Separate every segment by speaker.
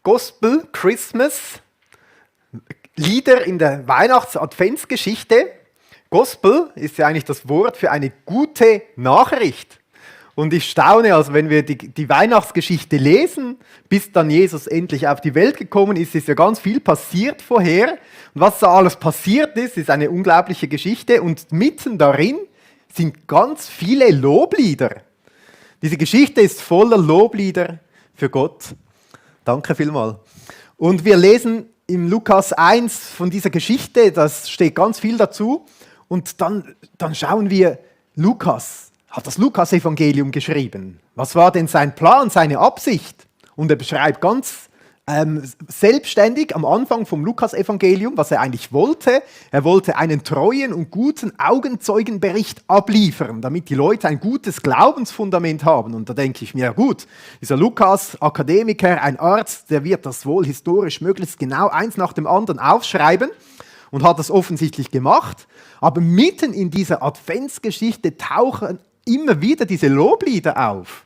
Speaker 1: Gospel, Christmas, Lieder in der Weihnachts-Adventsgeschichte. Gospel ist ja eigentlich das Wort für eine gute Nachricht. Und ich staune, also wenn wir die Weihnachtsgeschichte lesen, bis dann Jesus endlich auf die Welt gekommen ist, ist ja ganz viel passiert vorher. Und was da alles passiert ist, ist eine unglaubliche Geschichte. Und mitten darin sind ganz viele Loblieder. Diese Geschichte ist voller Loblieder für Gott. Danke vielmals. Und wir lesen im Lukas 1 von dieser Geschichte, das steht ganz viel dazu. Und dann schauen wir, Lukas hat das Lukas-Evangelium geschrieben. Was war denn sein Plan, seine Absicht? Und er beschreibt ganz selbstständig am Anfang vom Lukas-Evangelium, was er eigentlich wollte. Er wollte einen treuen und guten Augenzeugenbericht abliefern, damit die Leute ein gutes Glaubensfundament haben. Und da denke ich mir, ja gut, dieser Lukas, Akademiker, ein Arzt, der wird das wohl historisch möglichst genau eins nach dem anderen aufschreiben und hat das offensichtlich gemacht. Aber mitten in dieser Adventsgeschichte tauchen immer wieder diese Loblieder auf.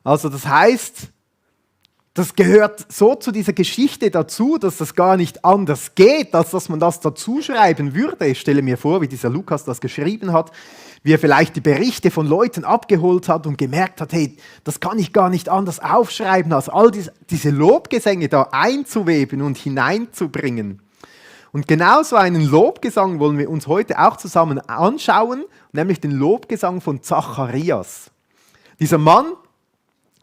Speaker 1: Also das heißt, das gehört so zu dieser Geschichte dazu, dass das gar nicht anders geht, als dass man das dazu schreiben würde. Ich stelle mir vor, wie dieser Lukas das geschrieben hat, wie er vielleicht die Berichte von Leuten abgeholt hat und gemerkt hat, hey, das kann ich gar nicht anders aufschreiben, als all diese Lobgesänge da einzuweben und hineinzubringen. Und genau so einen Lobgesang wollen wir uns heute auch zusammen anschauen, nämlich den Lobgesang von Zacharias. Dieser Mann,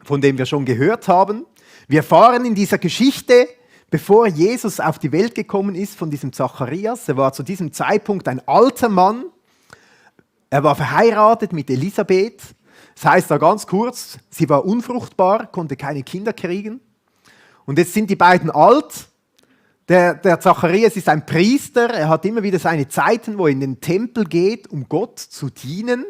Speaker 1: von dem wir schon gehört haben, wir erfahren in dieser Geschichte, bevor Jesus auf die Welt gekommen ist, von diesem Zacharias. Er war zu diesem Zeitpunkt ein alter Mann. Er war verheiratet mit Elisabeth. Das heißt da ganz kurz, sie war unfruchtbar, konnte keine Kinder kriegen. Und jetzt sind die beiden alt. Der Zacharias ist ein Priester. Er hat immer wieder seine Zeiten, wo er in den Tempel geht, um Gott zu dienen.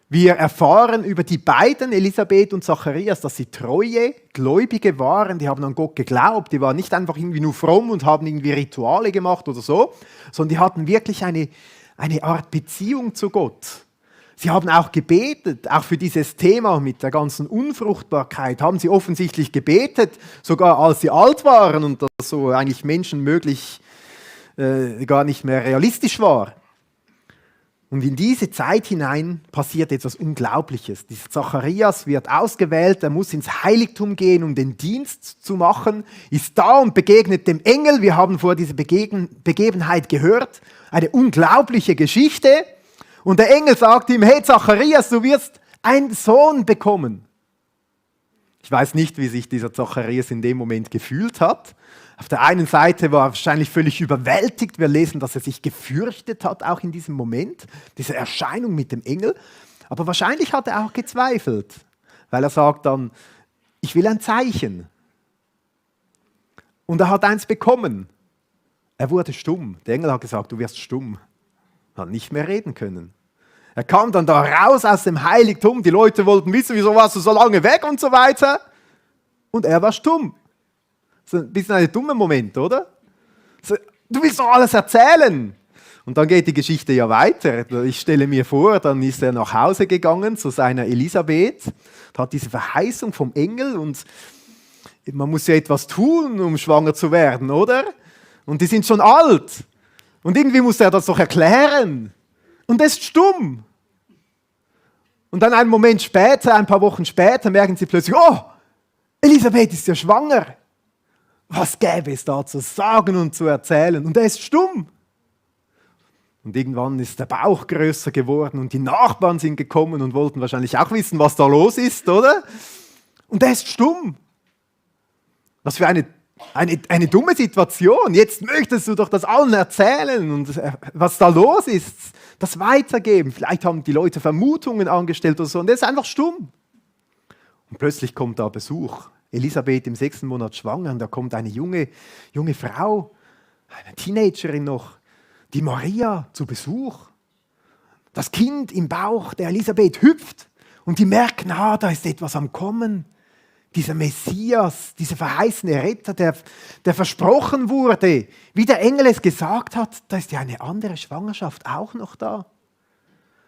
Speaker 1: Wir erfahren über die beiden, Elisabeth und Zacharias, dass sie treue Gläubige waren. Die haben an Gott geglaubt. Die waren nicht einfach irgendwie nur fromm und haben irgendwie Rituale gemacht oder so, sondern die hatten wirklich eine Art Beziehung zu Gott. Sie haben auch gebetet, auch für dieses Thema mit der ganzen Unfruchtbarkeit haben sie offensichtlich gebetet, sogar als sie alt waren und das so eigentlich menschenmöglich gar nicht mehr realistisch war. Und in diese Zeit hinein passiert etwas Unglaubliches. Dieser Zacharias wird ausgewählt, er muss ins Heiligtum gehen, um den Dienst zu machen, ist da und begegnet dem Engel. Wir haben vor dieser Begebenheit gehört, eine unglaubliche Geschichte. Und der Engel sagt ihm, hey Zacharias, du wirst einen Sohn bekommen. Ich weiß nicht, wie sich dieser Zacharias in dem Moment gefühlt hat. Auf der einen Seite war er wahrscheinlich völlig überwältigt. Wir lesen, dass er sich gefürchtet hat, auch in diesem Moment, diese Erscheinung mit dem Engel. Aber wahrscheinlich hat er auch gezweifelt, weil er sagt dann, ich will ein Zeichen. Und er hat eins bekommen. Er wurde stumm. Der Engel hat gesagt, du wirst stumm. Er hat nicht mehr reden können. Er kam dann da raus aus dem Heiligtum. Die Leute wollten wissen, wieso warst du so lange weg und so weiter. Und er war stumm. So ein bisschen ein dummer Moment, oder? So, du willst doch alles erzählen. Und dann geht die Geschichte ja weiter. Ich stelle mir vor, dann ist er nach Hause gegangen zu seiner Elisabeth, hat diese Verheißung vom Engel und man muss ja etwas tun, um schwanger zu werden, oder? Und die sind schon alt. Und irgendwie muss er das doch erklären. Und er ist stumm. Und dann einen Moment später, ein paar Wochen später, merken sie plötzlich, oh, Elisabeth ist ja schwanger. Was gäbe es da zu sagen und zu erzählen? Und er ist stumm. Und irgendwann ist der Bauch größer geworden und die Nachbarn sind gekommen und wollten wahrscheinlich auch wissen, was da los ist, oder? Und er ist stumm. Was für eine dumme Situation. Jetzt möchtest du doch das allen erzählen und was da los ist, das weitergeben. Vielleicht haben die Leute Vermutungen angestellt oder so und er ist einfach stumm. Und plötzlich kommt da Besuch. Elisabeth im 6. Monat schwanger und da kommt eine junge Frau, eine Teenagerin noch, die Maria zu Besuch. Das Kind im Bauch der Elisabeth hüpft und die merken, da ist etwas am Kommen. Dieser Messias, dieser verheißene Retter, der versprochen wurde, wie der Engel es gesagt hat, da ist ja eine andere Schwangerschaft auch noch da.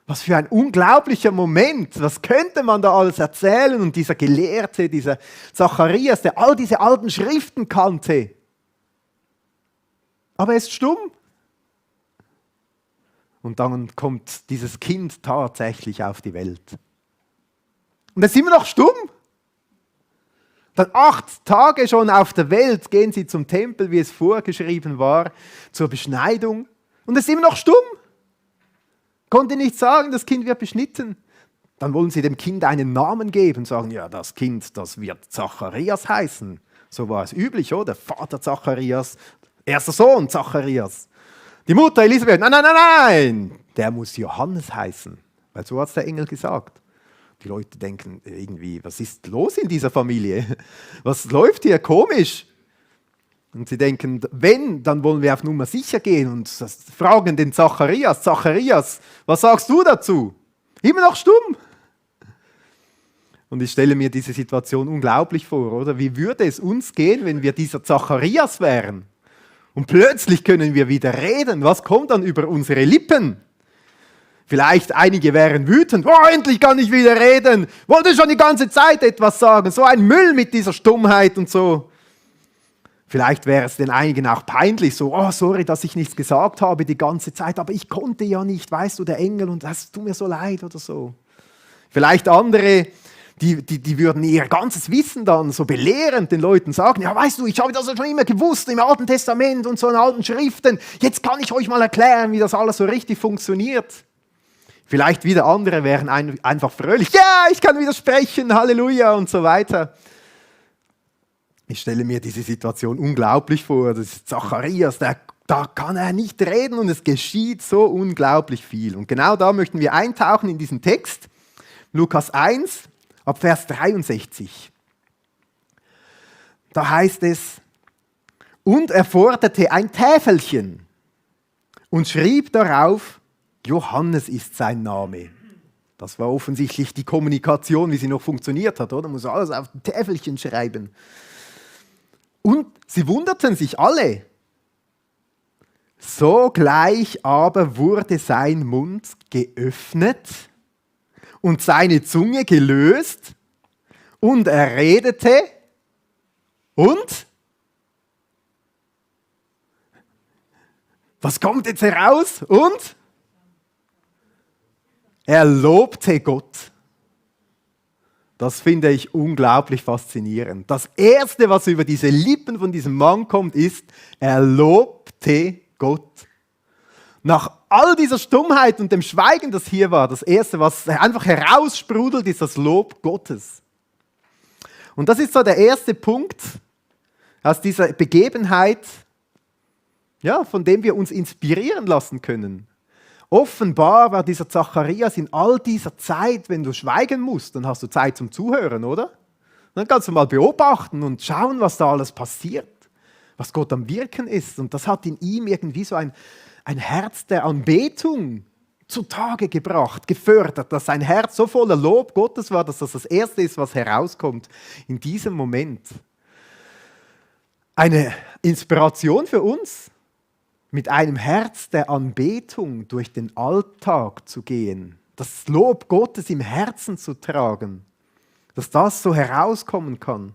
Speaker 1: Was für ein unglaublicher Moment. Was könnte man da alles erzählen? Und dieser Gelehrte, dieser Zacharias, der all diese alten Schriften kannte. Aber er ist stumm. Und dann kommt dieses Kind tatsächlich auf die Welt. Und er ist immer noch stumm. Dann 8 Tage schon auf der Welt gehen sie zum Tempel, wie es vorgeschrieben war, zur Beschneidung. Und er ist immer noch stumm. Konnte nicht sagen, das Kind wird beschnitten. Dann wollen sie dem Kind einen Namen geben und sagen, ja, das Kind, das wird Zacharias heißen. So war es üblich, oder? Vater Zacharias, erster Sohn Zacharias. Die Mutter Elisabeth, nein, der muss Johannes heißen. Weil so hat es der Engel gesagt. Die Leute denken irgendwie, was ist los in dieser Familie? Was läuft hier komisch? Und sie denken, wenn, dann wollen wir auf Nummer sicher gehen und fragen den Zacharias, was sagst du dazu? Immer noch stumm. Und ich stelle mir diese Situation unglaublich vor, oder? Wie würde es uns gehen, wenn wir dieser Zacharias wären? Und plötzlich können wir wieder reden. Was kommt dann über unsere Lippen? Vielleicht einige wären wütend. Oh, endlich kann ich wieder reden. Wollte schon die ganze Zeit etwas sagen. So ein Müll mit dieser Stummheit und so. Vielleicht wäre es den einigen auch peinlich. So, oh, sorry, dass ich nichts gesagt habe die ganze Zeit. Aber ich konnte ja nicht, weißt du, der Engel. Und das tut mir so leid oder so. Vielleicht andere, die würden ihr ganzes Wissen dann so belehrend den Leuten sagen. Ja, weißt du, ich habe das ja schon immer gewusst im Alten Testament und so in alten Schriften. Jetzt kann ich euch mal erklären, wie das alles so richtig funktioniert. Vielleicht wieder andere wären einfach fröhlich. Ja, ich kann wieder sprechen, Halleluja und so weiter. Ich stelle mir diese Situation unglaublich vor. Das ist Zacharias, da kann er nicht reden und es geschieht so unglaublich viel. Und genau da möchten wir eintauchen in diesen Text. Lukas 1, ab Vers 63. Da heißt es, und er forderte ein Täfelchen und schrieb darauf, Johannes ist sein Name. Das war offensichtlich die Kommunikation, wie sie noch funktioniert hat, oder? Man muss alles auf ein Täfelchen schreiben. Und sie wunderten sich alle. Sogleich aber wurde sein Mund geöffnet und seine Zunge gelöst und er redete und? Was kommt jetzt heraus? Und? Er lobte Gott. Das finde ich unglaublich faszinierend. Das Erste, was über diese Lippen von diesem Mann kommt, ist, er lobte Gott. Nach all dieser Stummheit und dem Schweigen, das hier war, das Erste, was einfach heraussprudelt, ist das Lob Gottes. Und das ist so der erste Punkt aus dieser Begebenheit, ja, von dem wir uns inspirieren lassen können. Offenbar war dieser Zacharias in all dieser Zeit, wenn du schweigen musst, dann hast du Zeit zum Zuhören, oder? Dann kannst du mal beobachten und schauen, was da alles passiert, was Gott am Wirken ist. Und das hat in ihm irgendwie so ein Herz der Anbetung zutage gebracht, gefördert, dass sein Herz so voller Lob Gottes war, dass das das Erste ist, was herauskommt in diesem Moment. Eine Inspiration für uns, mit einem Herz der Anbetung durch den Alltag zu gehen, das Lob Gottes im Herzen zu tragen, dass das so herauskommen kann.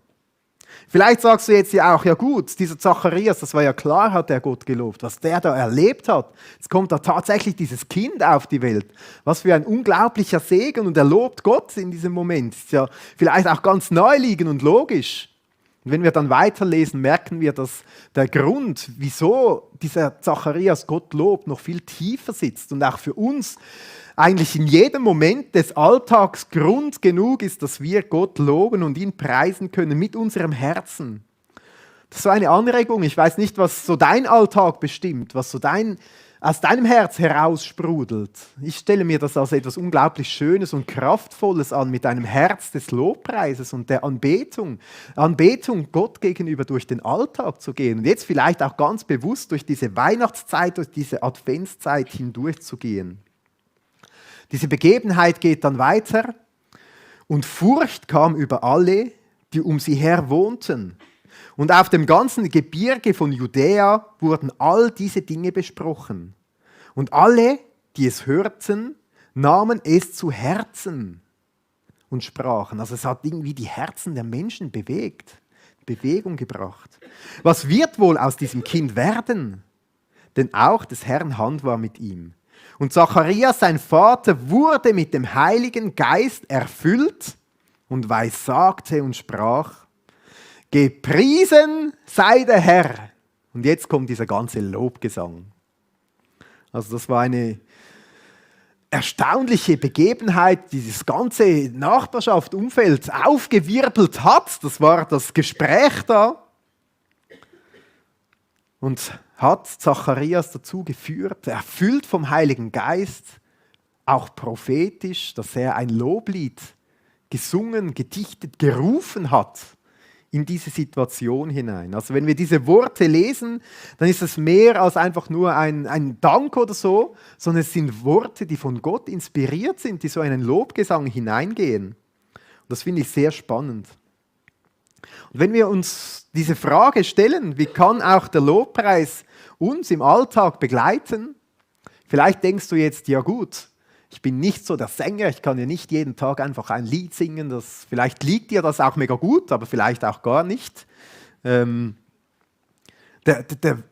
Speaker 1: Vielleicht sagst du jetzt ja auch, ja gut, dieser Zacharias, das war ja klar, hat er Gott gelobt, was der da erlebt hat. Jetzt kommt da tatsächlich dieses Kind auf die Welt. Was für ein unglaublicher Segen und er lobt Gott in diesem Moment. Ist ja vielleicht auch ganz naheliegend und logisch. Und wenn wir dann weiterlesen, merken wir, dass der Grund, wieso dieser Zacharias Gott lobt, noch viel tiefer sitzt und auch für uns eigentlich in jedem Moment des Alltags Grund genug ist, dass wir Gott loben und ihn preisen können mit unserem Herzen. Das ist so eine Anregung. Ich weiß nicht, was so dein Alltag bestimmt, was so aus deinem Herz heraussprudelt. Ich stelle mir das als etwas unglaublich Schönes und Kraftvolles an, mit einem Herz des Lobpreises und der Anbetung. Anbetung Gott gegenüber durch den Alltag zu gehen und jetzt vielleicht auch ganz bewusst durch diese Weihnachtszeit, durch diese Adventszeit hindurch zu gehen. Diese Begebenheit geht dann weiter und Furcht kam über alle, die um sie her wohnten. Und auf dem ganzen Gebirge von Judäa wurden all diese Dinge besprochen. Und alle, die es hörten, nahmen es zu Herzen und sprachen. Also es hat irgendwie die Herzen der Menschen bewegt, Bewegung gebracht. Was wird wohl aus diesem Kind werden? Denn auch des Herrn Hand war mit ihm. Und Zacharias, sein Vater, wurde mit dem Heiligen Geist erfüllt und weissagte und sprach: Gepriesen sei der Herr. Und jetzt kommt dieser ganze Lobgesang. Also das war eine erstaunliche Begebenheit, die das ganze Nachbarschaft, Umfeld aufgewirbelt hat. Das war das Gespräch da. Und hat Zacharias dazu geführt, erfüllt vom Heiligen Geist, auch prophetisch, dass er ein Loblied gesungen, gedichtet, gerufen hat in diese Situation hinein. Also wenn wir diese Worte lesen, dann ist es mehr als einfach nur ein Dank oder so, sondern es sind Worte, die von Gott inspiriert sind, die so in einen Lobgesang hineingehen. Und das finde ich sehr spannend. Und wenn wir uns diese Frage stellen, wie kann auch der Lobpreis uns im Alltag begleiten? Vielleicht denkst du jetzt, ja gut, ich bin nicht so der Sänger, ich kann ja nicht jeden Tag einfach ein Lied singen. Vielleicht liegt dir das auch mega gut, aber vielleicht auch gar nicht. Der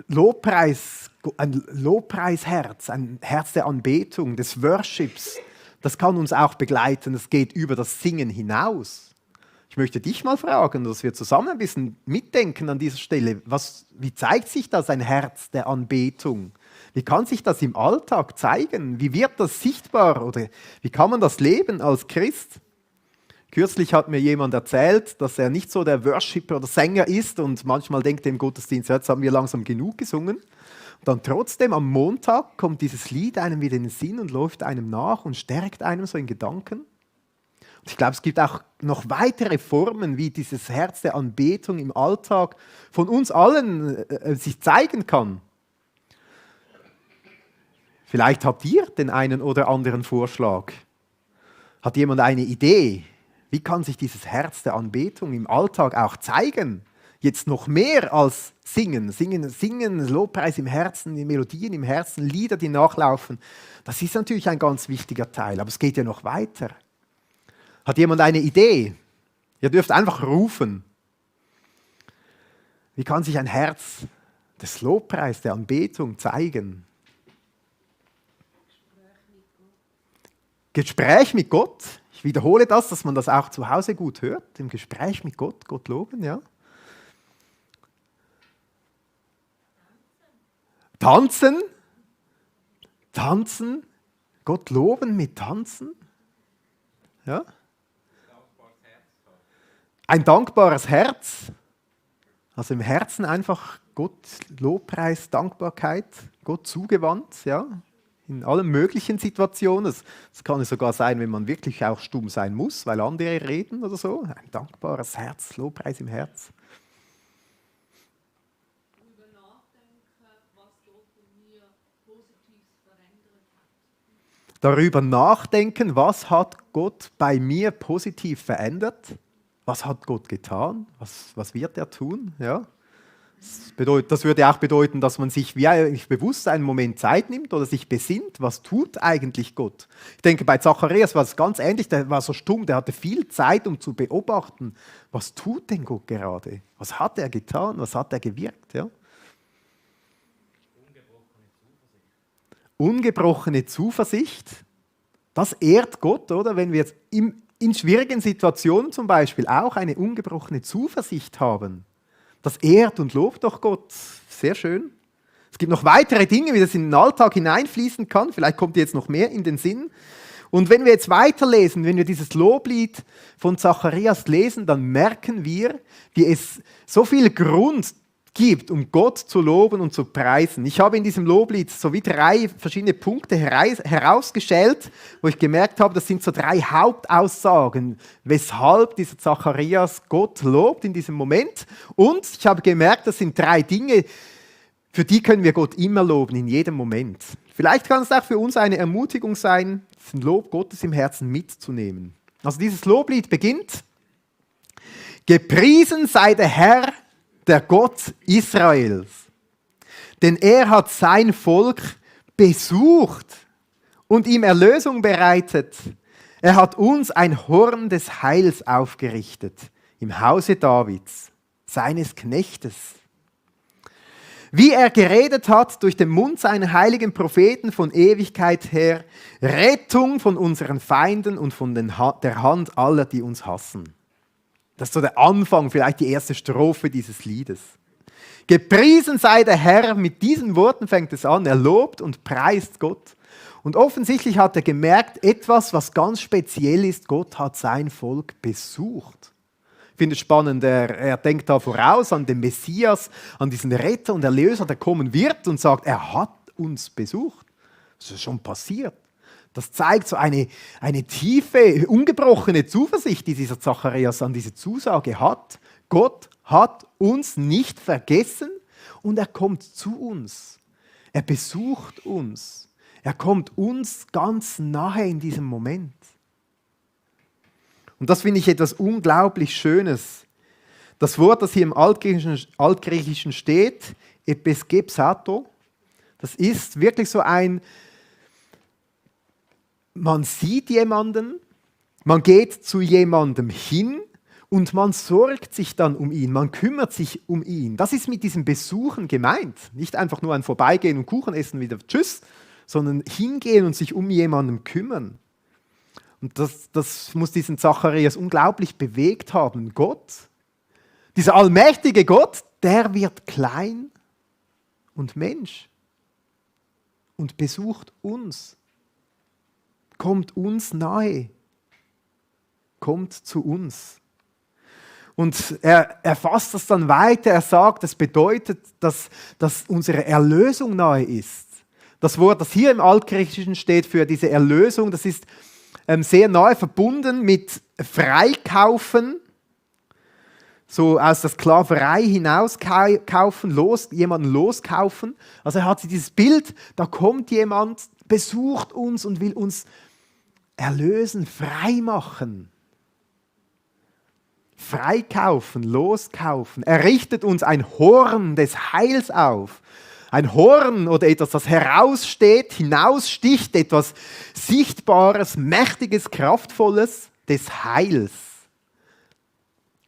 Speaker 1: Lobpreis, ein Lobpreisherz, ein Herz der Anbetung, des Worships, das kann uns auch begleiten. Es geht über das Singen hinaus. Ich möchte dich mal fragen, dass wir zusammen ein bisschen mitdenken an dieser Stelle. Wie zeigt sich das, ein Herz der Anbetung? Wie kann sich das im Alltag zeigen? Wie wird das sichtbar oder wie kann man das leben als Christ? Kürzlich hat mir jemand erzählt, dass er nicht so der Worshipper oder Sänger ist und manchmal denkt er im Gottesdienst, jetzt haben wir langsam genug gesungen. Und dann trotzdem am Montag kommt dieses Lied einem wieder in den Sinn und läuft einem nach und stärkt einem so in Gedanken. Und ich glaube, es gibt auch noch weitere Formen, wie dieses Herz der Anbetung im Alltag von uns allen sich zeigen kann. Vielleicht habt ihr den einen oder anderen Vorschlag. Hat jemand eine Idee? Wie kann sich dieses Herz der Anbetung im Alltag auch zeigen? Jetzt noch mehr als singen. Singen, Lobpreis im Herzen, die Melodien im Herzen, Lieder, die nachlaufen. Das ist natürlich ein ganz wichtiger Teil, aber es geht ja noch weiter. Hat jemand eine Idee? Ihr dürft einfach rufen. Wie kann sich ein Herz des Lobpreis, der Anbetung zeigen? Gespräch mit Gott. Ich wiederhole das, dass man das auch zu Hause gut hört. Im Gespräch mit Gott, Gott loben, ja. Tanzen. Tanzen. Gott loben mit Tanzen. Ja. Ein dankbares Herz. Also im Herzen einfach Gott Lobpreis, Dankbarkeit, Gott zugewandt, ja. In allen möglichen Situationen. Das kann es sogar sein, wenn man wirklich auch stumm sein muss, weil andere reden oder so. Ein dankbares Herz, Lobpreis im Herz. Darüber nachdenken, was hat Gott bei mir positiv verändert? Was hat Gott getan? Was wird er tun? Ja. Das würde auch bedeuten, dass man sich wie bewusst einen Moment Zeit nimmt oder sich besinnt, was tut eigentlich Gott? Ich denke, bei Zacharias war es ganz ähnlich, der war so stumm, der hatte viel Zeit, um zu beobachten, was tut denn Gott gerade? Was hat er getan? Was hat er gewirkt? Ja? Ungebrochene Zuversicht, das ehrt Gott, oder? Wenn wir jetzt in schwierigen Situationen zum Beispiel auch eine ungebrochene Zuversicht haben. Das ehrt und lobt doch Gott. Sehr schön. Es gibt noch weitere Dinge, wie das in den Alltag hineinfließen kann. Vielleicht kommt jetzt noch mehr in den Sinn. Und wenn wir jetzt weiterlesen, wenn wir dieses Loblied von Zacharias lesen, dann merken wir, wie es so viel Grund gibt, um Gott zu loben und zu preisen. Ich habe in diesem Loblied so wie 3 verschiedene Punkte herausgestellt, wo ich gemerkt habe, das sind so 3 Hauptaussagen, weshalb dieser Zacharias Gott lobt in diesem Moment. Und ich habe gemerkt, das sind 3 Dinge, für die können wir Gott immer loben, in jedem Moment. Vielleicht kann es auch für uns eine Ermutigung sein, diesen Lob Gottes im Herzen mitzunehmen. Also dieses Loblied beginnt: Gepriesen sei der Herr, der Gott Israels. Denn er hat sein Volk besucht und ihm Erlösung bereitet. Er hat uns ein Horn des Heils aufgerichtet im Hause Davids, seines Knechtes. Wie er geredet hat durch den Mund seiner heiligen Propheten von Ewigkeit her, Rettung von unseren Feinden und von der Hand aller, die uns hassen. Das ist so der Anfang, vielleicht die erste Strophe dieses Liedes. Gepriesen sei der Herr, mit diesen Worten fängt es an, er lobt und preist Gott. Und offensichtlich hat er gemerkt, etwas, was ganz speziell ist, Gott hat sein Volk besucht. Ich finde es spannend, er denkt da voraus an den Messias, an diesen Retter und Erlöser, der kommen wird und sagt, er hat uns besucht. Das ist schon passiert. Das zeigt so eine tiefe, ungebrochene Zuversicht, die dieser Zacharias an diese Zusage hat. Gott hat uns nicht vergessen und er kommt zu uns. Er besucht uns. Er kommt uns ganz nahe in diesem Moment. Und das finde ich etwas unglaublich Schönes. Das Wort, das hier im Altgriechischen steht, epeskepsato, das ist wirklich so man sieht jemanden, man geht zu jemandem hin und man sorgt sich dann um ihn, man kümmert sich um ihn. Das ist mit diesem Besuchen gemeint. Nicht einfach nur ein Vorbeigehen und Kuchen essen, wieder tschüss, sondern hingehen und sich um jemanden kümmern. Und das muss diesen Zacharias unglaublich bewegt haben. Gott, dieser allmächtige Gott, der wird klein und Mensch und besucht uns, kommt uns nahe, kommt zu uns. Und er fasst das dann weiter, er sagt, das bedeutet, dass unsere Erlösung nahe ist. Das Wort, das hier im Altgriechischen steht für diese Erlösung, das ist sehr nahe verbunden mit Freikaufen, so aus der Sklaverei hinauskaufen, jemanden loskaufen. Also er hat dieses Bild, da kommt jemand, besucht uns und will uns erlösen, frei machen. Freikaufen, loskaufen. Er richtet uns ein Horn des Heils auf. Ein Horn oder etwas, das heraussteht, hinaussticht, etwas Sichtbares, Mächtiges, Kraftvolles des Heils.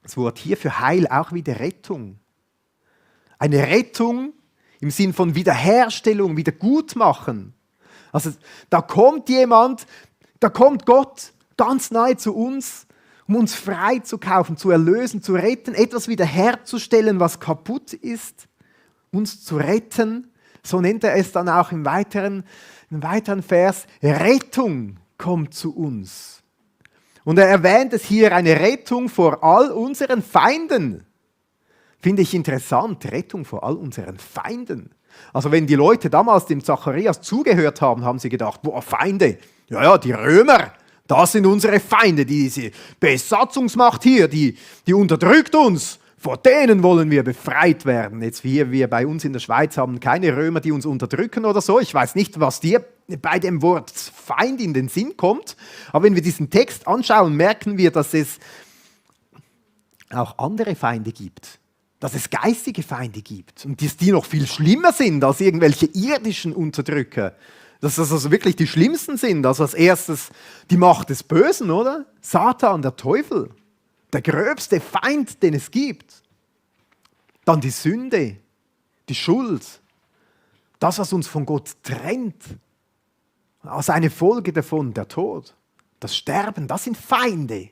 Speaker 1: Das Wort hier für Heil auch wieder Rettung. Eine Rettung im Sinn von Wiederherstellung, Wiedergutmachen. Also da kommt jemand, da kommt Gott ganz nahe zu uns, um uns frei zu kaufen, zu erlösen, zu retten, etwas wiederherzustellen, was kaputt ist. Uns zu retten, so nennt er es dann auch im weiteren Vers, Rettung kommt zu uns. Und er erwähnt es hier, eine Rettung vor all unseren Feinden. Finde ich interessant, Rettung vor all unseren Feinden. Also wenn die Leute damals dem Zacharias zugehört haben, haben sie gedacht, boah, Feinde, ja, die Römer, das sind unsere Feinde, diese Besatzungsmacht hier, die unterdrückt uns. Vor denen wollen wir befreit werden. Jetzt wir bei uns in der Schweiz haben keine Römer, die uns unterdrücken oder so. Ich weiß nicht, was dir bei dem Wort Feind in den Sinn kommt. Aber wenn wir diesen Text anschauen, merken wir, dass es auch andere Feinde gibt. Dass es geistige Feinde gibt. Und dass die noch viel schlimmer sind als irgendwelche irdischen Unterdrücker. Dass das also wirklich die schlimmsten sind. Also als erstes die Macht des Bösen, oder? Satan, der Teufel. Der gröbste Feind, den es gibt. Dann die Sünde, die Schuld, das, was uns von Gott trennt. Als eine Folge davon der Tod, das Sterben, das sind Feinde.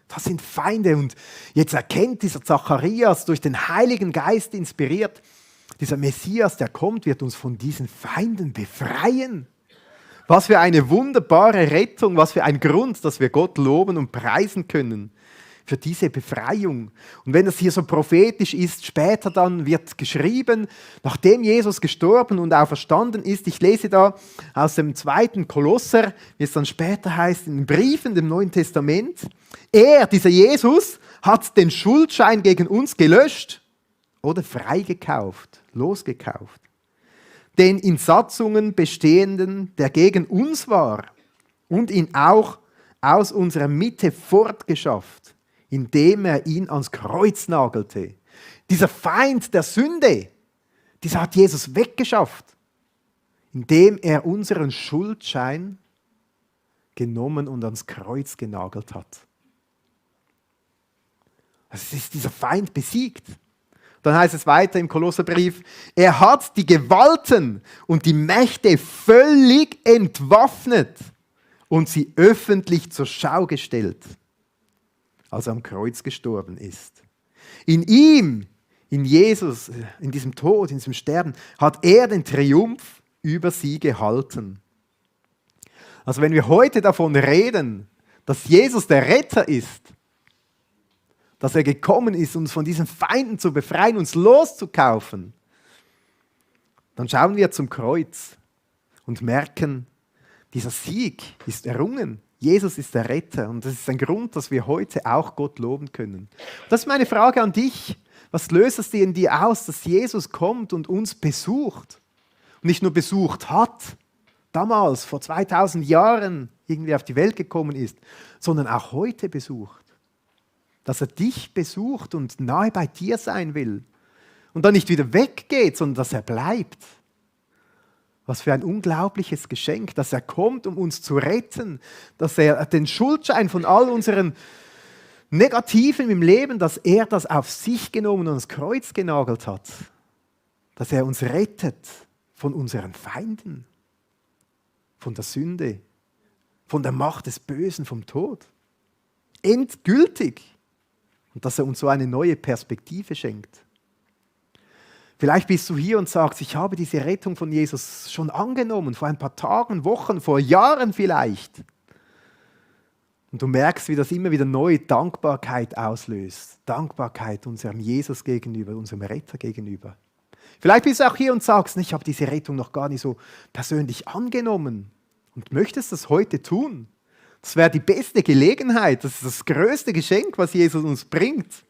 Speaker 1: Das sind Feinde. Und jetzt erkennt dieser Zacharias, durch den Heiligen Geist inspiriert, dieser Messias, der kommt, wird uns von diesen Feinden befreien. Was für eine wunderbare Rettung, was für ein Grund, dass wir Gott loben und preisen können. Für diese Befreiung. Und wenn das hier so prophetisch ist, später dann wird geschrieben, nachdem Jesus gestorben und auferstanden ist, ich lese da aus dem 2. Kolosser, wie es dann später heißt, in den Briefen dem Neuen Testament, dieser Jesus, hat den Schuldschein gegen uns gelöscht oder freigekauft, losgekauft. Den in Satzungen bestehenden, der gegen uns war und ihn auch aus unserer Mitte fortgeschafft, indem er ihn ans Kreuz nagelte. Dieser Feind der Sünde, dieser hat Jesus weggeschafft. indem er unseren Schuldschein genommen und ans Kreuz genagelt hat. Es ist dieser Feind besiegt. Dann heißt es weiter im Kolosserbrief, er hat die Gewalten und die Mächte völlig entwaffnet und sie öffentlich zur Schau gestellt, als er am Kreuz gestorben ist. In ihm, in Jesus, in diesem Tod, in diesem Sterben, hat er den Triumph über sie gehalten. Also wenn wir heute davon reden, dass Jesus der Retter ist, dass er gekommen ist, uns von diesen Feinden zu befreien, uns loszukaufen, dann schauen wir zum Kreuz und merken, dieser Sieg ist errungen. Jesus ist der Retter und das ist ein Grund, dass wir heute auch Gott loben können. Das ist meine Frage an dich. Was löst es dir in dir aus, dass Jesus kommt und uns besucht? Und nicht nur besucht hat, damals, vor 2000 Jahren irgendwie auf die Welt gekommen ist, sondern auch heute besucht. Dass er dich besucht und nahe bei dir sein will. Und dann nicht wieder weggeht, sondern dass er bleibt. Was für ein unglaubliches Geschenk, dass er kommt, um uns zu retten. Dass er den Schuldschein von all unseren Negativen im Leben, dass er das auf sich genommen und ans Kreuz genagelt hat. Dass er uns rettet von unseren Feinden. Von der Sünde. Von der Macht des Bösen, vom Tod. Endgültig. Und dass er uns so eine neue Perspektive schenkt. Vielleicht bist du hier und sagst, ich habe diese Rettung von Jesus schon angenommen, vor ein paar Tagen, Wochen, vor Jahren vielleicht. Und du merkst, wie das immer wieder neue Dankbarkeit auslöst. Dankbarkeit unserem Jesus gegenüber, unserem Retter gegenüber. Vielleicht bist du auch hier und sagst, ich habe diese Rettung noch gar nicht so persönlich angenommen und möchtest das heute tun. Das wäre die beste Gelegenheit, das ist das größte Geschenk, was Jesus uns bringt.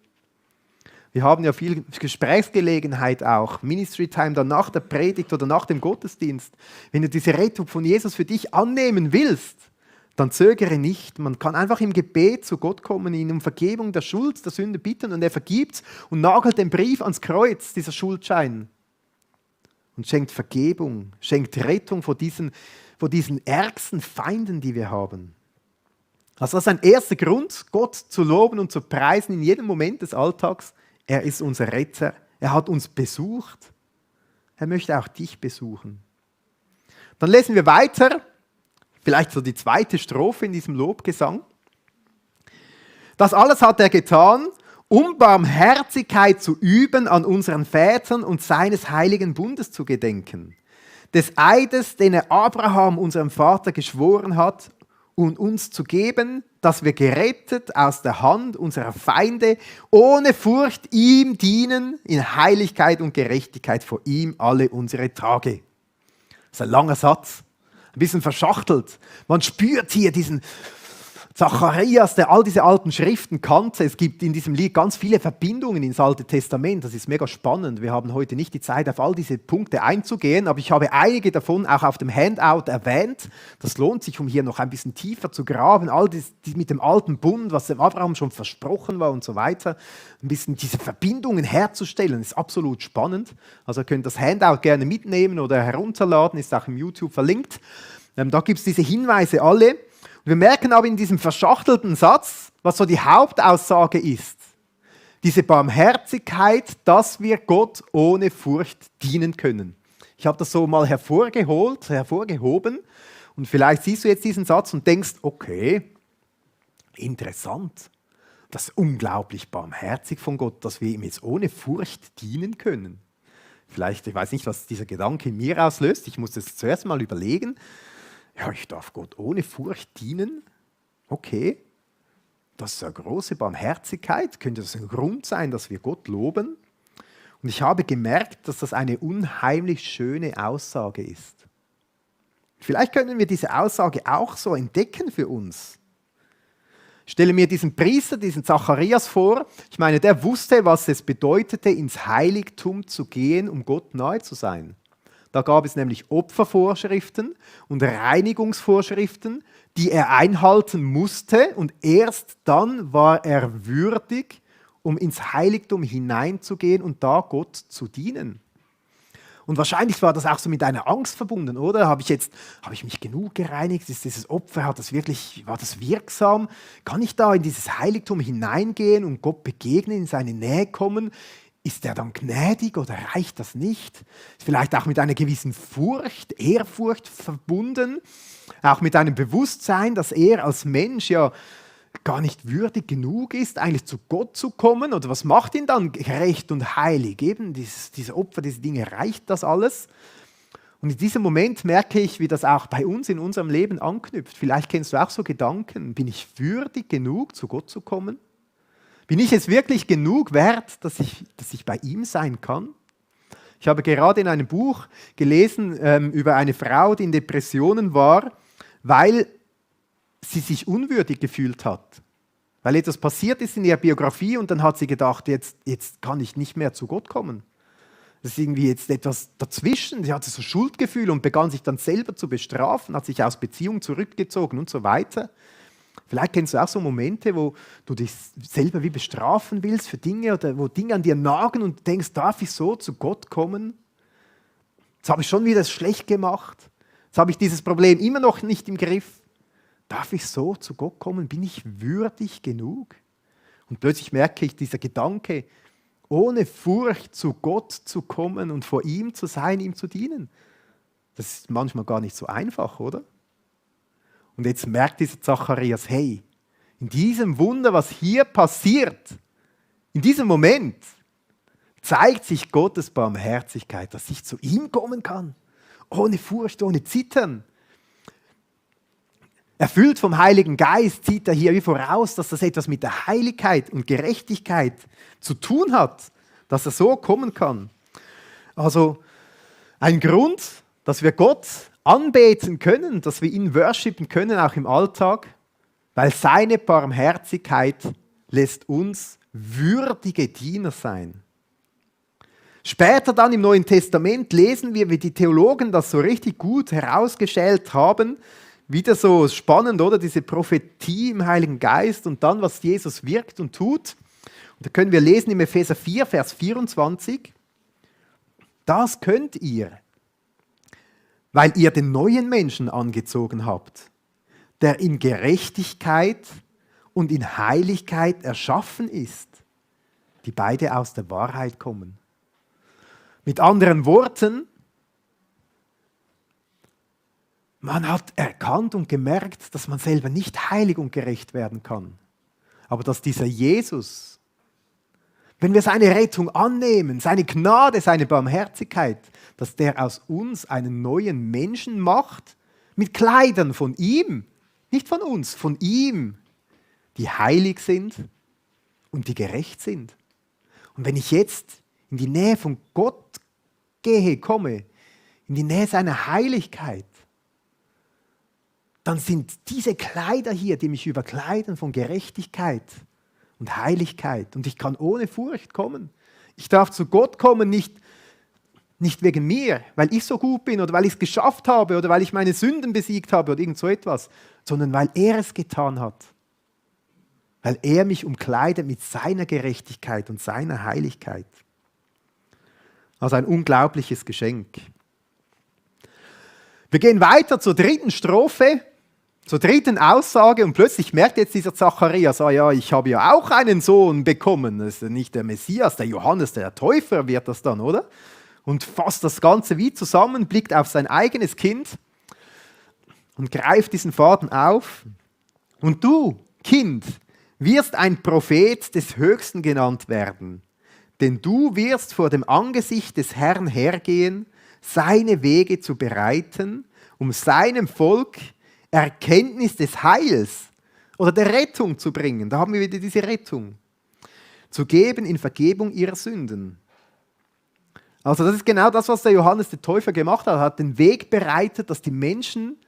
Speaker 1: Wir haben ja viel Gesprächsgelegenheit auch, Ministry Time dann nach der Predigt oder nach dem Gottesdienst. Wenn du diese Rettung von Jesus für dich annehmen willst, dann zögere nicht. Man kann einfach im Gebet zu Gott kommen, ihn um Vergebung der Schuld, der Sünde bitten und er vergibt und nagelt den Brief ans Kreuz, dieser Schuldschein. Und schenkt Vergebung, schenkt Rettung vor diesen ärgsten Feinden, die wir haben. Also das ist ein erster Grund, Gott zu loben und zu preisen in jedem Moment des Alltags. Er ist unser Retter. Er hat uns besucht. Er möchte auch dich besuchen. Dann lesen wir weiter, vielleicht so die zweite Strophe in diesem Lobgesang. Das alles hat er getan, um Barmherzigkeit zu üben an unseren Vätern und seines heiligen Bundes zu gedenken. Des Eides, den er Abraham, unserem Vater, geschworen hat, und uns zu geben, dass wir gerettet aus der Hand unserer Feinde ohne Furcht ihm dienen in Heiligkeit und Gerechtigkeit vor ihm alle unsere Tage. Das ist ein langer Satz, ein bisschen verschachtelt. Man spürt hier diesen Zacharias, der all diese alten Schriften kannte. Es gibt in diesem Lied ganz viele Verbindungen ins Alte Testament. Das ist mega spannend. Wir haben heute nicht die Zeit, auf all diese Punkte einzugehen, aber ich habe einige davon auch auf dem Handout erwähnt. Das lohnt sich, um hier noch ein bisschen tiefer zu graben. All das mit dem alten Bund, was dem Abraham schon versprochen war und so weiter. Ein bisschen diese Verbindungen herzustellen, ist absolut spannend. Also ihr könnt das Handout gerne mitnehmen oder herunterladen, ist auch im YouTube verlinkt. Da gibt es diese Hinweise alle. Wir merken aber in diesem verschachtelten Satz, was so die Hauptaussage ist. Diese Barmherzigkeit, dass wir Gott ohne Furcht dienen können. Ich habe das so mal hervorgehoben und vielleicht siehst du jetzt diesen Satz und denkst, okay, interessant. Das ist unglaublich barmherzig von Gott, dass wir ihm jetzt ohne Furcht dienen können. Vielleicht, ich weiß nicht, was dieser Gedanke in mir auslöst. Ich muss das zuerst mal überlegen. Ja, ich darf Gott ohne Furcht dienen? Okay, das ist eine große Barmherzigkeit. Könnte das ein Grund sein, dass wir Gott loben? Und ich habe gemerkt, dass das eine unheimlich schöne Aussage ist. Vielleicht können wir diese Aussage auch so entdecken für uns. Ich stelle mir diesen Priester, diesen Zacharias vor. Ich meine, der wusste, was es bedeutete, ins Heiligtum zu gehen, um Gott nahe zu sein. Da gab es nämlich Opfervorschriften und Reinigungsvorschriften, die er einhalten musste. Und erst dann war er würdig, um ins Heiligtum hineinzugehen und da Gott zu dienen. Und wahrscheinlich war das auch so mit einer Angst verbunden, oder? Habe ich mich genug gereinigt? Ist dieses Opfer, war das wirksam? Kann ich da in dieses Heiligtum hineingehen und Gott begegnen, in seine Nähe kommen? Ist er dann gnädig oder reicht das nicht? Ist vielleicht auch mit einer gewissen Furcht, Ehrfurcht verbunden, auch mit einem Bewusstsein, dass er als Mensch ja gar nicht würdig genug ist, eigentlich zu Gott zu kommen. Oder was macht ihn dann gerecht und heilig? Eben diese Opfer, diese Dinge, reicht das alles? Und in diesem Moment merke ich, wie das auch bei uns in unserem Leben anknüpft. Vielleicht kennst du auch so Gedanken, bin ich würdig genug, zu Gott zu kommen? Bin ich es wirklich genug wert, dass ich bei ihm sein kann? Ich habe gerade in einem Buch gelesen über eine Frau, die in Depressionen war, weil sie sich unwürdig gefühlt hat. Weil etwas passiert ist in ihrer Biografie und dann hat sie gedacht, jetzt kann ich nicht mehr zu Gott kommen. Das ist irgendwie jetzt etwas dazwischen. Sie hatte so Schuldgefühle und begann sich dann selber zu bestrafen, hat sich aus Beziehungen zurückgezogen und so weiter. Vielleicht kennst du auch so Momente, wo du dich selber wie bestrafen willst für Dinge oder wo Dinge an dir nagen und denkst, darf ich so zu Gott kommen? Jetzt habe ich schon wieder schlecht gemacht. Jetzt habe ich dieses Problem immer noch nicht im Griff. Darf ich so zu Gott kommen? Bin ich würdig genug? Und plötzlich merke ich, dieser Gedanke, ohne Furcht zu Gott zu kommen und vor ihm zu sein, ihm zu dienen, das ist manchmal gar nicht so einfach, oder? Und jetzt merkt dieser Zacharias, hey, in diesem Wunder, was hier passiert, in diesem Moment, zeigt sich Gottes Barmherzigkeit, dass ich zu ihm kommen kann, ohne Furcht, ohne Zittern. Erfüllt vom Heiligen Geist zieht er hier wie voraus, dass das etwas mit der Heiligkeit und Gerechtigkeit zu tun hat, dass er so kommen kann. Also ein Grund, dass wir Gott anbeten können, dass wir ihn worshipen können, auch im Alltag, weil seine Barmherzigkeit lässt uns würdige Diener sein. Später dann im Neuen Testament lesen wir, wie die Theologen das so richtig gut herausgestellt haben. Wieder so spannend, oder? Diese Prophetie im Heiligen Geist und dann, was Jesus wirkt und tut. Und da können wir lesen im Epheser 4, Vers 24. Das könnt ihr, weil ihr den neuen Menschen angezogen habt, der in Gerechtigkeit und in Heiligkeit erschaffen ist, die beide aus der Wahrheit kommen. Mit anderen Worten, man hat erkannt und gemerkt, dass man selber nicht heilig und gerecht werden kann. Aber dass dieser Jesus, wenn wir seine Rettung annehmen, seine Gnade, seine Barmherzigkeit, dass der aus uns einen neuen Menschen macht, mit Kleidern von ihm, nicht von uns, von ihm, die heilig sind und die gerecht sind. Und wenn ich jetzt in die Nähe von Gott komme, in die Nähe seiner Heiligkeit, dann sind diese Kleider hier, die mich überkleiden von Gerechtigkeit und Heiligkeit. Und ich kann ohne Furcht kommen. Ich darf zu Gott kommen, nicht wegen mir, weil ich so gut bin oder weil ich es geschafft habe oder weil ich meine Sünden besiegt habe oder irgend so etwas, sondern weil er es getan hat. Weil er mich umkleidet mit seiner Gerechtigkeit und seiner Heiligkeit. Also ein unglaubliches Geschenk. Wir gehen weiter zur dritten Strophe, zur dritten Aussage und plötzlich merkt jetzt dieser Zacharias, ja, ich habe ja auch einen Sohn bekommen. Das ist nicht der Messias, der Johannes, der Täufer wird das dann, oder? Und fasst das Ganze wie zusammen, blickt auf sein eigenes Kind und greift diesen Faden auf. Und du, Kind, wirst ein Prophet des Höchsten genannt werden, denn du wirst vor dem Angesicht des Herrn hergehen, seine Wege zu bereiten, um seinem Volk Erkenntnis des Heils oder der Rettung zu bringen. Da haben wir wieder diese Rettung. Zu geben in Vergebung ihrer Sünden. Also das ist genau das, was der Johannes der Täufer gemacht hat. Er hat den Weg bereitet, dass die Menschen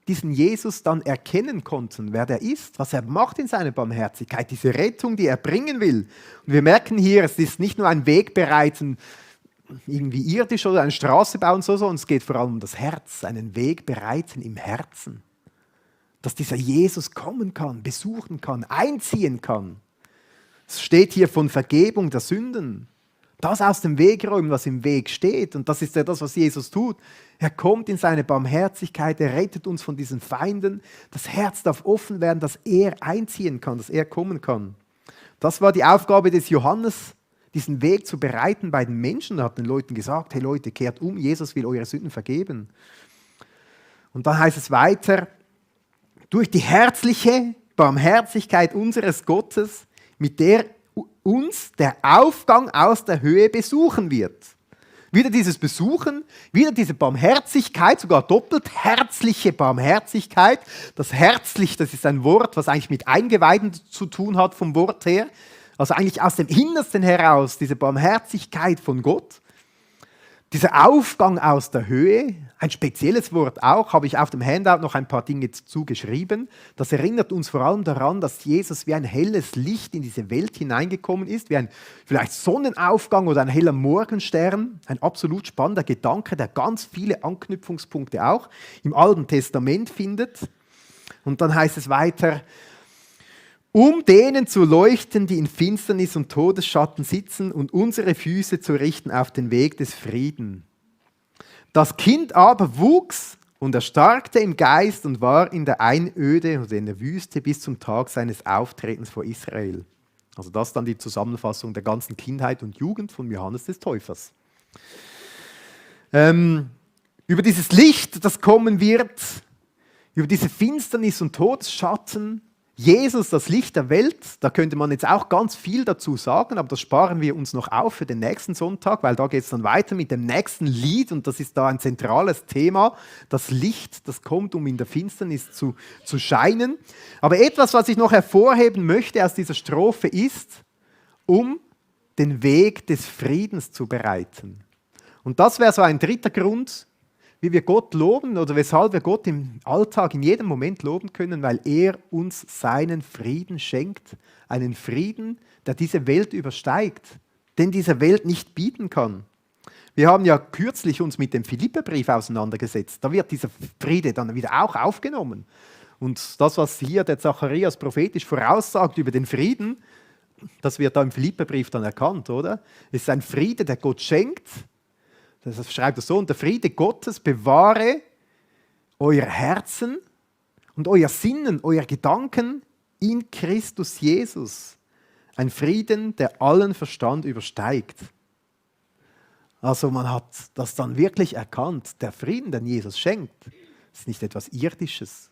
Speaker 1: diesen Jesus dann erkennen konnten, wer der ist, was er macht in seiner Barmherzigkeit, diese Rettung, die er bringen will. Und wir merken hier, es ist nicht nur ein Weg bereiten, irgendwie irdisch oder eine Straße bauen, sondern es geht vor allem um das Herz, einen Weg bereiten im Herzen. Dass dieser Jesus kommen kann, besuchen kann, einziehen kann. Es steht hier von Vergebung der Sünden, Das aus dem Weg räumen, was im Weg steht. Und das ist ja das, was Jesus tut. Er kommt in seine Barmherzigkeit, er rettet uns von diesen Feinden. Das Herz darf offen werden, dass er einziehen kann, dass er kommen kann. Das war die Aufgabe des Johannes, diesen Weg zu bereiten bei den Menschen. Er hat den Leuten gesagt, hey Leute, kehrt um, Jesus will eure Sünden vergeben. Und dann heißt es weiter, durch die herzliche Barmherzigkeit unseres Gottes, mit der uns der Aufgang aus der Höhe besuchen wird. Wieder dieses Besuchen, wieder diese Barmherzigkeit, sogar doppelt herzliche Barmherzigkeit. Das herzlich, das ist ein Wort, was eigentlich mit Eingeweiden zu tun hat vom Wort her. Also eigentlich aus dem Innersten heraus, diese Barmherzigkeit von Gott. Dieser Aufgang aus der Höhe, ein spezielles Wort auch, habe ich auf dem Handout noch ein paar Dinge zugeschrieben. Das erinnert uns vor allem daran, dass Jesus wie ein helles Licht in diese Welt hineingekommen ist, wie ein vielleicht Sonnenaufgang oder ein heller Morgenstern. Ein absolut spannender Gedanke, der ganz viele Anknüpfungspunkte auch im Alten Testament findet. Und dann heißt es weiter, um denen zu leuchten, die in Finsternis und Todesschatten sitzen und unsere Füße zu richten auf den Weg des Frieden. Das Kind aber wuchs und erstarkte im Geist und war in der Einöde oder in der Wüste bis zum Tag seines Auftretens vor Israel. Also das ist dann die Zusammenfassung der ganzen Kindheit und Jugend von Johannes des Täufers. Über dieses Licht, das kommen wird, über diese Finsternis und Todesschatten, Jesus, das Licht der Welt, da könnte man jetzt auch ganz viel dazu sagen, aber das sparen wir uns noch auf für den nächsten Sonntag, weil da geht es dann weiter mit dem nächsten Lied und das ist da ein zentrales Thema, das Licht, das kommt, um in der Finsternis zu scheinen. Aber etwas, was ich noch hervorheben möchte aus dieser Strophe ist, um den Weg des Friedens zu bereiten. Und das wäre so ein dritter Grund, wie wir Gott loben oder weshalb wir Gott im Alltag in jedem Moment loben können, weil er uns seinen Frieden schenkt. Einen Frieden, der diese Welt übersteigt, den diese Welt nicht bieten kann. Wir haben ja kürzlich uns mit dem Philipperbrief auseinandergesetzt. Da wird dieser Friede dann wieder auch aufgenommen. Und das, was hier der Zacharias prophetisch voraussagt über den Frieden, das wird da im Philipperbrief dann erkannt, oder? Es ist ein Friede, der Gott schenkt. Das schreibt er so, und der Friede Gottes bewahre euer Herzen und euer Sinnen, euer Gedanken in Christus Jesus. Ein Frieden, der allen Verstand übersteigt. Also man hat das dann wirklich erkannt. Der Frieden, den Jesus schenkt, ist nicht etwas Irdisches,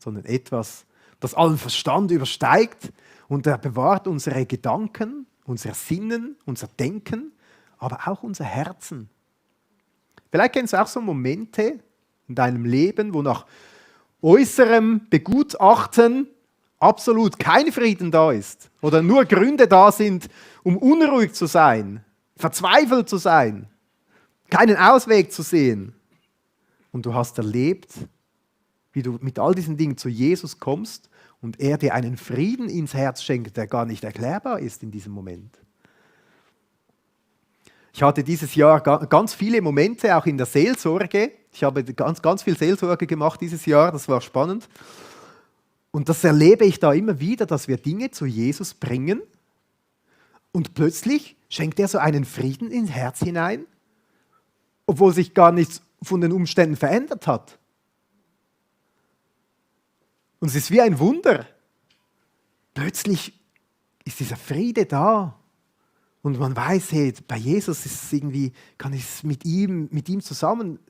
Speaker 1: sondern etwas, das allen Verstand übersteigt. Und er bewahrt unsere Gedanken, unser Sinnen, unser Denken, aber auch unser Herzen. Vielleicht kennst du auch so Momente in deinem Leben, wo nach äußerem Begutachten absolut kein Frieden da ist oder nur Gründe da sind, um unruhig zu sein, verzweifelt zu sein, keinen Ausweg zu sehen. Und du hast erlebt, wie du mit all diesen Dingen zu Jesus kommst und er dir einen Frieden ins Herz schenkt, der gar nicht erklärbar ist in diesem Moment. Ich hatte dieses Jahr ganz viele Momente, auch in der Seelsorge. Ich habe ganz viel Seelsorge gemacht dieses Jahr, das war spannend. Und das erlebe ich da immer wieder, dass wir Dinge zu Jesus bringen und plötzlich schenkt er so einen Frieden ins Herz hinein, obwohl sich gar nichts von den Umständen verändert hat. Und es ist wie ein Wunder. Plötzlich ist dieser Friede da. Und man weiß, hey, bei Jesus ist es irgendwie, kann ich es mit ihm zusammen,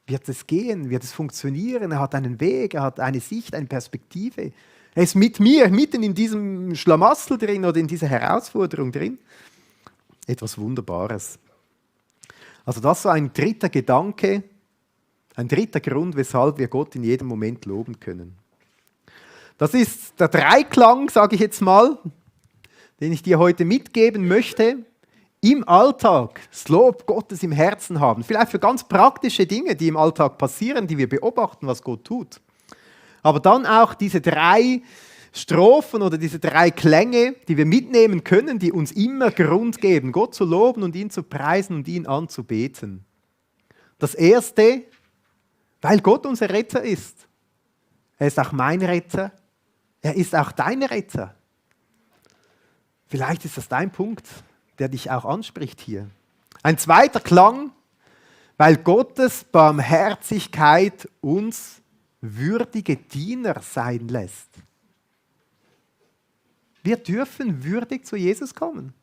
Speaker 1: wird es gehen, wird es funktionieren, er hat einen Weg, er hat eine Sicht, eine Perspektive. Er ist mit mir, mitten in diesem Schlamassel drin oder in dieser Herausforderung drin. Etwas Wunderbares. Also das ist so ein dritter Gedanke, ein dritter Grund, weshalb wir Gott in jedem Moment loben können. Das ist der Dreiklang, sage ich jetzt mal, den ich dir heute mitgeben möchte. Im Alltag das Lob Gottes im Herzen haben. Vielleicht für ganz praktische Dinge, die im Alltag passieren, die wir beobachten, was Gott tut. Aber dann auch diese 3 Strophen oder diese 3 Klänge, die wir mitnehmen können, die uns immer Grund geben, Gott zu loben und ihn zu preisen und ihn anzubeten. Das erste, weil Gott unser Retter ist. Er ist auch mein Retter. Er ist auch dein Retter. Vielleicht ist das dein Punkt, der dich auch anspricht hier. Ein zweiter Klang, weil Gottes Barmherzigkeit uns würdige Diener sein lässt. Wir dürfen würdig zu Jesus kommen.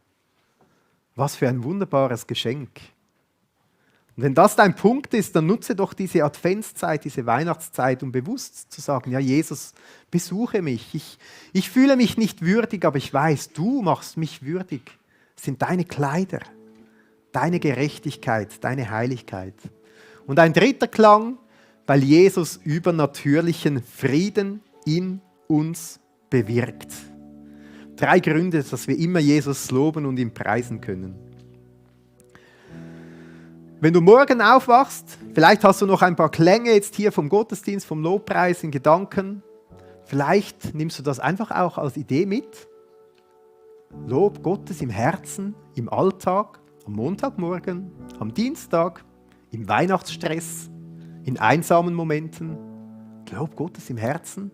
Speaker 1: Was für ein wunderbares Geschenk. Und wenn das dein Punkt ist, dann nutze doch diese Adventszeit, diese Weihnachtszeit, um bewusst zu sagen, ja Jesus, besuche mich. Ich fühle mich nicht würdig, aber ich weiß, du machst mich würdig. Es sind deine Kleider, deine Gerechtigkeit, deine Heiligkeit. Und ein dritter Klang, weil Jesus übernatürlichen Frieden in uns bewirkt. 3 Gründe, dass wir immer Jesus loben und ihn preisen können. Wenn du morgen aufwachst, vielleicht hast du noch ein paar Klänge jetzt hier vom Gottesdienst, vom Lobpreis in Gedanken. Vielleicht nimmst du das einfach auch als Idee mit. Lob Gottes im Herzen, im Alltag, am Montagmorgen, am Dienstag, im Weihnachtsstress, in einsamen Momenten. Lob Gottes im Herzen.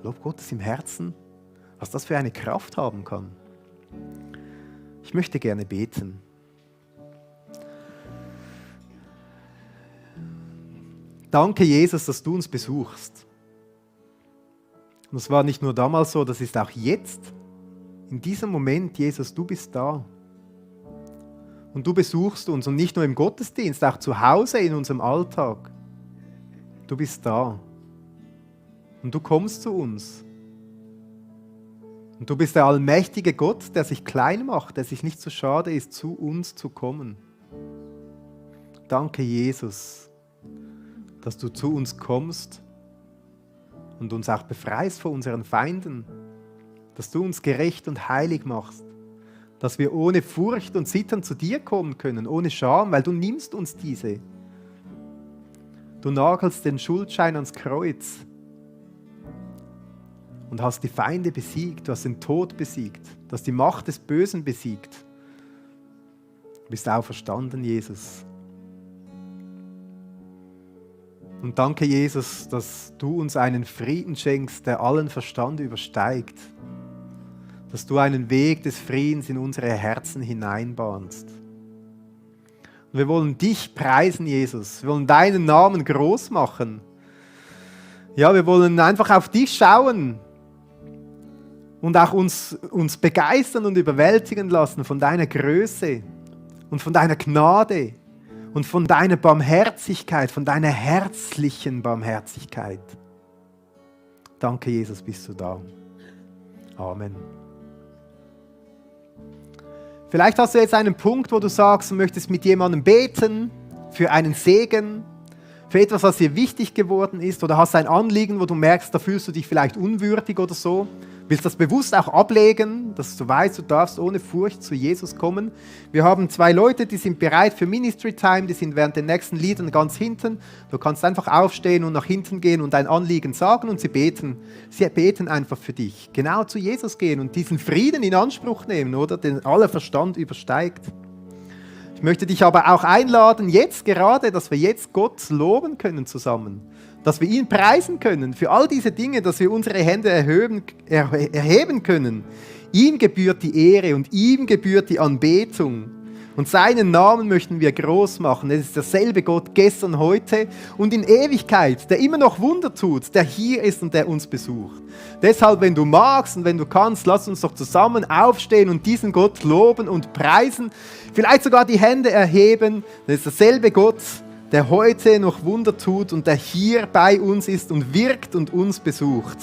Speaker 1: Lob Gottes im Herzen, was das für eine Kraft haben kann. Ich möchte gerne beten. Danke, Jesus, dass du uns besuchst. Und es war nicht nur damals so, das ist auch jetzt. In diesem Moment, Jesus, du bist da. Und du besuchst uns und nicht nur im Gottesdienst, auch zu Hause in unserem Alltag. Du bist da. Und du kommst zu uns. Und du bist der allmächtige Gott, der sich klein macht, der sich nicht so schade ist, zu uns zu kommen. Danke, Jesus, dass du zu uns kommst und uns auch befreist vor unseren Feinden, dass du uns gerecht und heilig machst, dass wir ohne Furcht und Zittern zu dir kommen können, ohne Scham, weil du nimmst uns diese. Du nagelst den Schuldschein ans Kreuz und hast die Feinde besiegt, du hast den Tod besiegt, du hast die Macht des Bösen besiegt. Du bist auferstanden, Jesus. Und danke, Jesus, dass du uns einen Frieden schenkst, der allen Verstand übersteigt. Dass du einen Weg des Friedens in unsere Herzen hineinbahnst. Und wir wollen dich preisen, Jesus. Wir wollen deinen Namen groß machen. Ja, wir wollen einfach auf dich schauen und auch uns begeistern und überwältigen lassen von deiner Größe und von deiner Gnade und von deiner Barmherzigkeit, von deiner herzlichen Barmherzigkeit. Danke, Jesus, bist du da. Amen. Vielleicht hast du jetzt einen Punkt, wo du sagst, du möchtest mit jemandem beten für einen Segen, für etwas, was dir wichtig geworden ist, oder hast ein Anliegen, wo du merkst, da fühlst du dich vielleicht unwürdig oder so. Willst das bewusst auch ablegen, dass du weißt, du darfst ohne Furcht zu Jesus kommen. Wir haben 2 Leute, die sind bereit für Ministry Time, die sind während den nächsten Liedern ganz hinten. Du kannst einfach aufstehen und nach hinten gehen und dein Anliegen sagen und sie beten. Sie beten einfach für dich. Genau zu Jesus gehen und diesen Frieden in Anspruch nehmen, oder? Den aller Verstand übersteigt. Ich möchte dich aber auch einladen, jetzt gerade, dass wir jetzt Gott loben können zusammen. Dass wir ihn preisen können für all diese Dinge, dass wir unsere Hände erheben können. Ihm gebührt die Ehre und ihm gebührt die Anbetung. Und seinen Namen möchten wir groß machen. Es ist derselbe Gott gestern, heute und in Ewigkeit, der immer noch Wunder tut, der hier ist und der uns besucht. Deshalb, wenn du magst und wenn du kannst, lass uns doch zusammen aufstehen und diesen Gott loben und preisen. Vielleicht sogar die Hände erheben. Das ist derselbe Gott, der heute noch Wunder tut und der hier bei uns ist und wirkt und uns besucht.